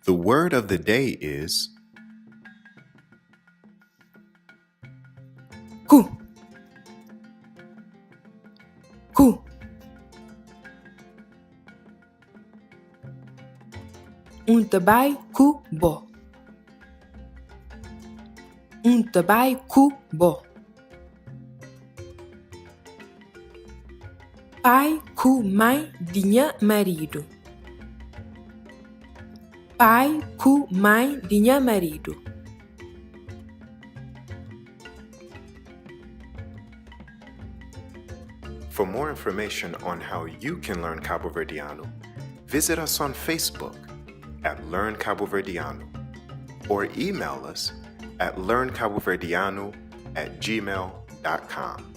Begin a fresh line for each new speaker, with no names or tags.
The word of the day is.
Ku. Ku. Un ta bai ku bo. Un ta bai ku bo. Pai ku mai di nha maridu. Pai ku mai di nha maridu.
For more information on how you can learn Caboverdiano, visit us on Facebook at Learn Caboverdiano or email us at learncaboverdiano at gmail.com.